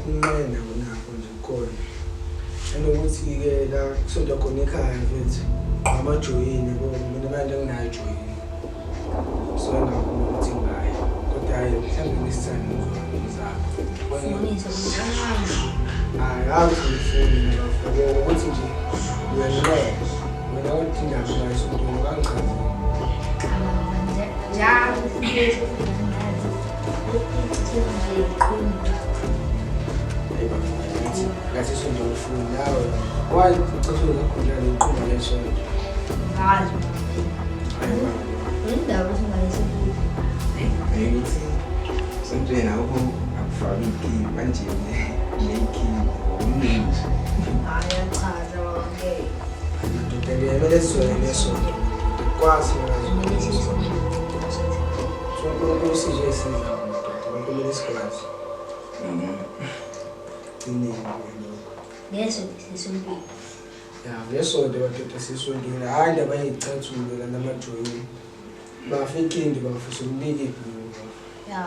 Unqena nakho nje khona. Nanokuthi-ke la kusonta khona ekhaya mfethu, amajoyini yabo, mina manje anginayo ijoyini. So engakhona ukuthi ngaye. Kodwa hhayi mhlawumbe next time ngizozama. Fundise ukuthi Hhayi, hayi ukuthi ngifuni mina bafo, yabo ukuthi nje uyanqena. Wena kodwa indaba ungayi esontweni ungangichazeli. Cha baba, njalo ufike ngazi. Icathulo nje iqhuma. Hayi bafo, ngathi ngathi isonto ngifuni nawe. Why icathulo zakho njalo iqhuma lesonto? Ngazi. Hayi bafo. Indaba ukuthi ungayi esontweni. Ukuthi sontweni akukho akufaki ikhiye manje neyikhiye okuningi nje. Hayi achaza baba ngeke. Madoda-ke kumele sizwele nesonto. Kwazi Kumele siye esontweni. So uNkulunkulu usizo esiza madoda, kumele sikwazi. Gcineni lokho. Ngesonto sisesontweni. Ya, ngesonto madoda sisontweni. Hhayi indaba yey'cathulo la namajoyini. Bafo ikhindi bafo sombika ibhulu bafo. Ya.